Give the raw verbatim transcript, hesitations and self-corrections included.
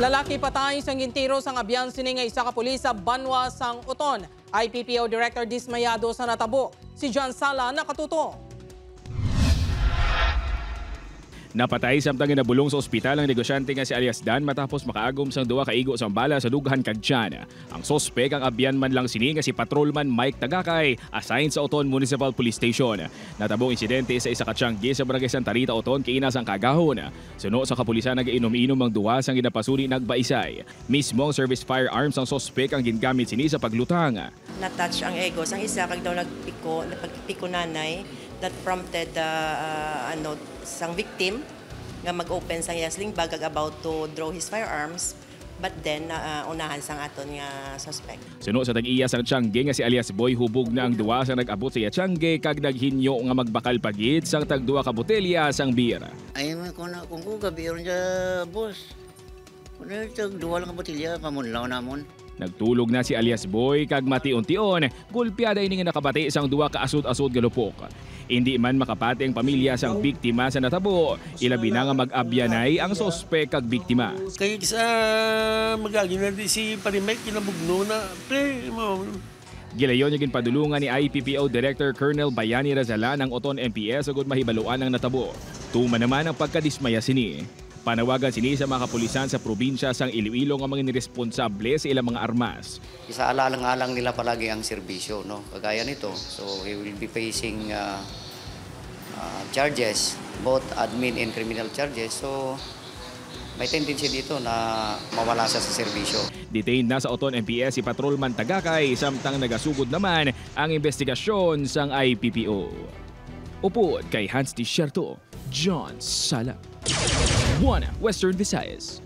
Lalaki patay sang gintiro sang abyan sini nga isa ka pulis sa banwa sang Oton. I P P O Director dismayado sa natabo. Si John Sala nakatuto. Napatay samtang ginabulong sa ospital ang negosyante nga si alias Dan matapos makaagom sang duha ka igo sang bala sa dughan kag tiyan. Ang suspek ang abyan man lang sini nga si Patrolman Mike Tagakay, assigned sa Oton Municipal Police Station. Natabo ang insidente sa isa ka tiyangge sa Barangay Santa Rita, Oton, kaina sang kaagahon. Suno sa kapulisan, nagainom-inom ang duha sang ginapasuli nagbaisay. Mismo ang service firearms sang suspek ang gingamit sini sa paglutang. Na-touch ang ego sang isa kag daw nagpiko, nagpiko nanay that prompted the uh, ano sang victim nga mag-open sang iya sling bag kag about to draw his firearms, but then uh, unahan sang aton nga suspect. Suno sa tag-iya sang tiyangge nga si alias Boy, hubog na ang duha sa nag-abot sa iya tiyangge kag naghinyo nga magbakal pa gid sang tagduha ka botelya sang beer. Ay, may kuna kung ko gabi ron siya, boss. Kuna yung tag duha lang ka botelya, pamunlaw namon. Nagtulog na si alias Boy kag mation-tion, gulpiada ini nga nakabati sang duha ka asod-asod nga lupok. Indi man makapati ang pamilya sang biktima sa natabo, ilabi na nga mag-abyanay ang suspek kag biktima. Kay sa magagi na di si Pare Mike kinabugno na, pre, mo. Gilayon nga ginpadulungan ni I P P O Director Colonel Bayani Razalan ang Oton M P S agud mahibaluan ang natabo. Tuman naman ang pagkadismaya sini. Panawagan sini sa mga kapulisan sa probinsya sang Iloilo nga mga niresponsable sa ilang mga armas. Isaalang-alang nila palagi ang serbisyo, no? Kagaya nito, so he will be facing uh, uh, charges, both admin and criminal charges. So may tendency dito na mawala siya sa serbisyo. Detained na sa Oton M P S si Patrolman Tagakay samtang nagasugod naman ang investigasyon sang I P P O. Upod kay Hans Desierto, John Sala. One Western Visayas.